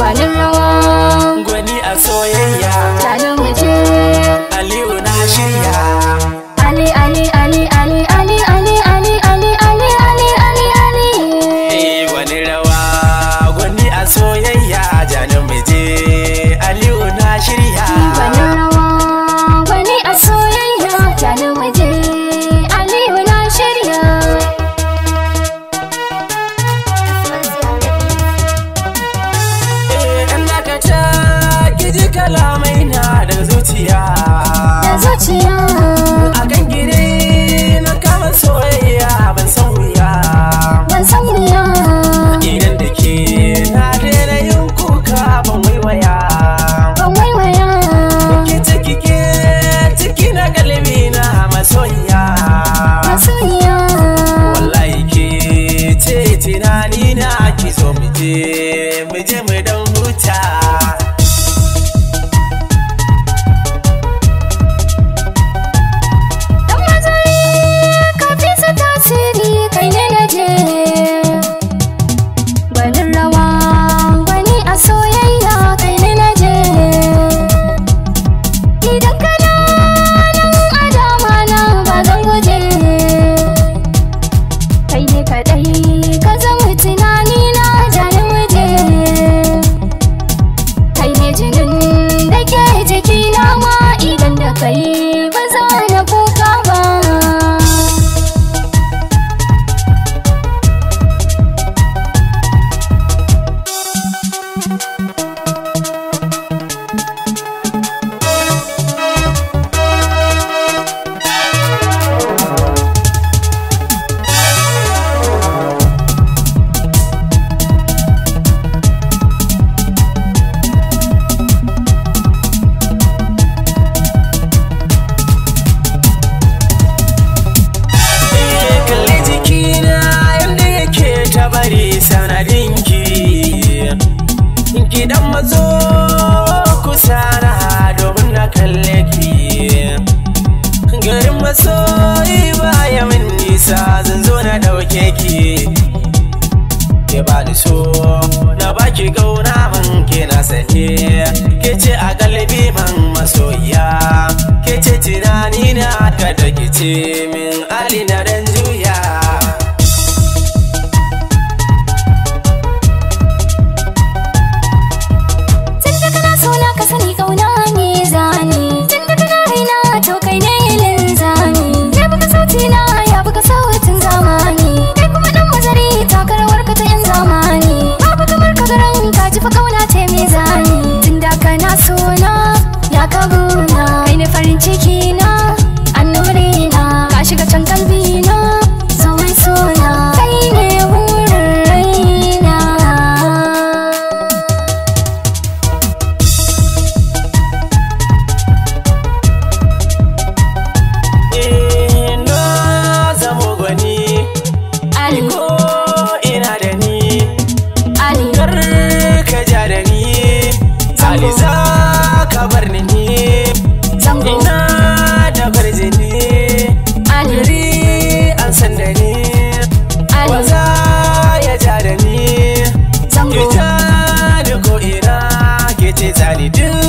Gwanin rawa, gwani a soyayya. Tare mu je. Aliyu na shirya. Ali Ali Ali Ali Ali Ali Ali Ali Ali Ali Ali Ali. Eh, gwani rawa, gwani a soyayya. Jani mu je, Aliyu na shirya. Gwanin rawa, gwani a soyayya. Jani mu je, Aliyu na shirya. Eh, in dakata ki ji kalamai na da zuciya. Da zuciya. A kan gire na kama soyayya ban san wuya. Ban san wuya. Idan da ke na daina yin kuka ban waiwaya. Ban waiwaya. Ki ciki ke ciki na kalbi na masoyiya. Masoyiya. Wallahi ke ce tunani na ki zo mu je mu je mu dan huta. Dan mazari ka fi sa tasiri kai ne na je. Gwanin rawa, gwani a soyayya kai ne na je. Idan kana nan a dama na ba zan guje. Kai ne kaɗai ka zama tunani na jani muje. Kai ne jinin da ke jikina ma idan da kai ba za na kuka ba. Eh, kalli jikina yanda yake ta bari sanadinki. Ki dan matso kusa na domin na kalle ki. Garin masoyi baya min nisa zan zo na dauke ki. Ke ba ni so na baki gauna man ke na sanye. Ke ce a galibi man masoyiya. Ke ce tunani na kada ki ce min Ali na dan juya. Tun da kana so na ka sani kauna ne zani. Tun da kana raina to kai ne linzami. Ya buga sauti na ya buga sautin zamani. Kai kuma dan mazari taka rawar ka ta yan zamani. Babu kamar ka garin ka ji fa kauna ce mai zani. Tun da kana so na ya kabuna. Kai ne farin ciki na annuri na. Ka shiga can kalbi na zo mai sona. Kai ne burin raina. Eh, na zamo gwani Ali, ko ina da ni. Ali. Kar ka ja da ni Ali za ka bar ni ni. Zango. Ina da farjini Ali. gari an san da ni. Ali. Wa za ya ja da ni? Zango. Ki ja ni ko ina ke ce zani duk